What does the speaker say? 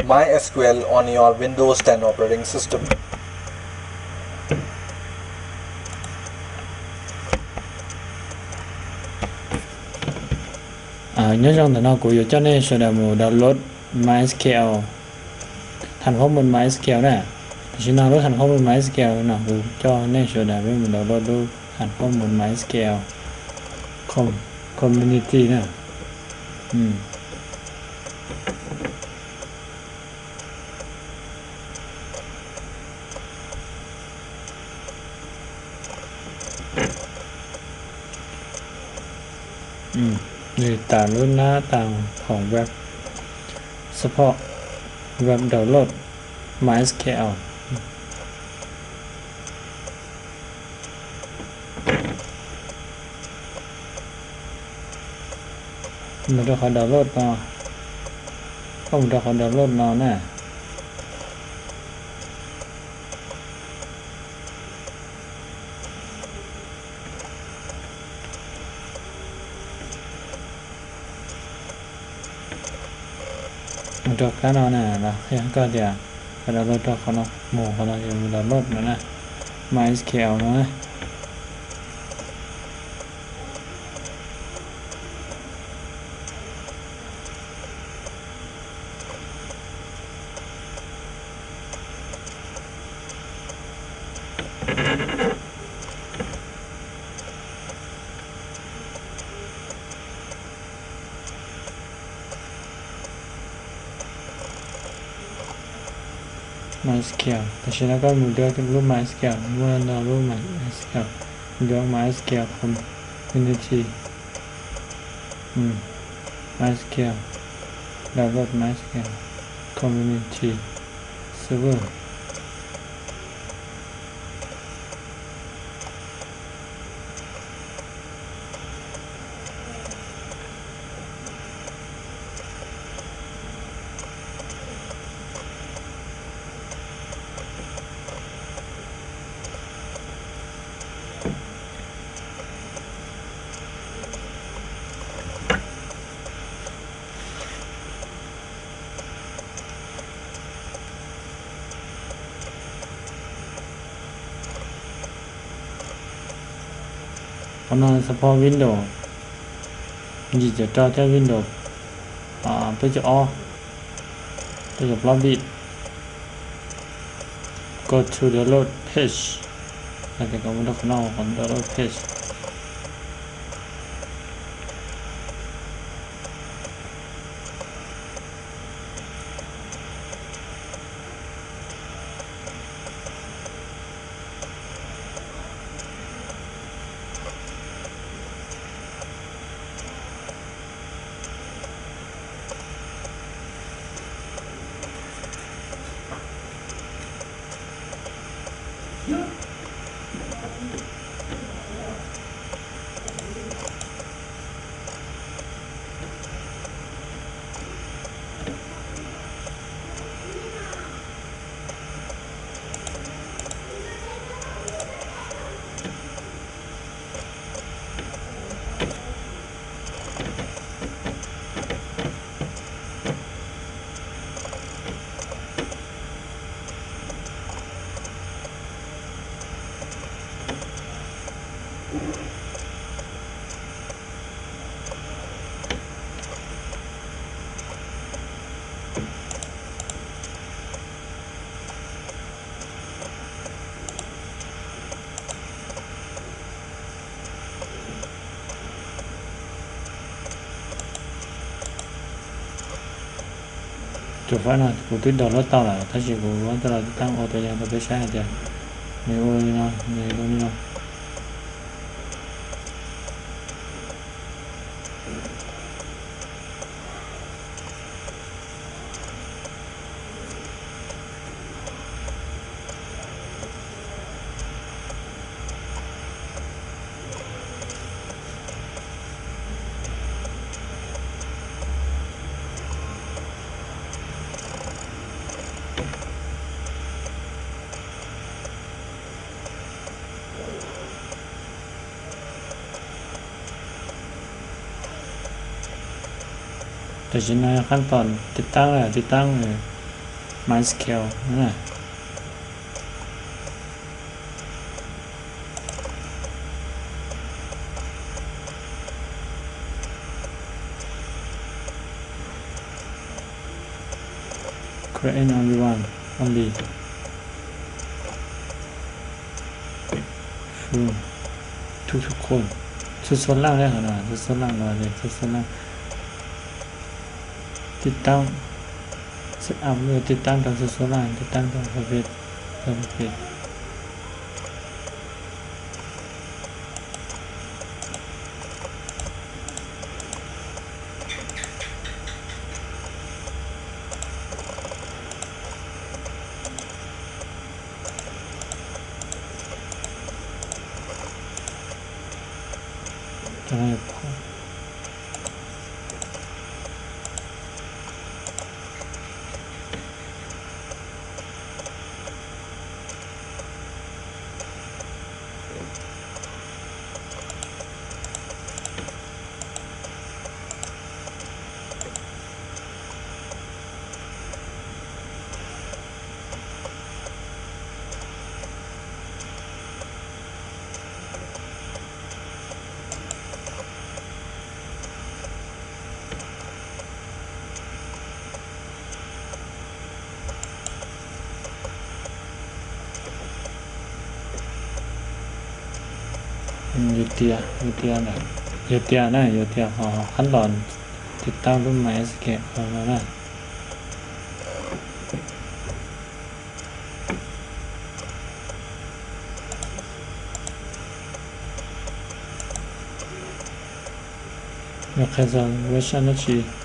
MySQL on your Windows ten operating system. Nyob zoo, ntawm no kuv yuav coj nej sawv daws mus download MySQL, thành phố mus MySQL na. Tam sim no lub thành phố mus MySQL no kuv coj nej sawv daws peb mus download lub thành phố mus MySQL community na. Nws tawm lub nab tag khoom web support, web download MySQL. Mus rau qhov download no, koj mus rau qhov download no na. Mus rau kab no na, los qhia koj tias koj download rau qhov no, mus qhov no yog download no na, MySQL no na. MySQL, tam sim no koj mus rau lub MySQL, muaj no lub MySQL, mus rau MySQL Community, MySQL, download MySQL Community Server. Qhov no support Windows yim caum rau thiab Windows peb caug ob, peb caug plaub bit. Go to download page. Hais tias kom mus rau qhov no, qhov download page. Tus file no kuv twb download tau lawm tab sis kuv muab coj los tib tab ua tus yog rau peb saib hais tias nws ua li no, nws ua li no. Tam sim no qab tom tib tab, tib tab MySQL na. Create only one, only. ทุกทุกคน txhua txhua leej thiab no, txhua txhua leej los txhua txhua leej. Tib tag, set up ติดตั้ง rau txhua txhua leej, ติดตั้ง rau hauv peb, rau hauv peb. Yuav tias, yuav tias na, yuav tias ho qhab los ติดตั้ง lub MySQL no na. Yuav qhia txog version dab tsi?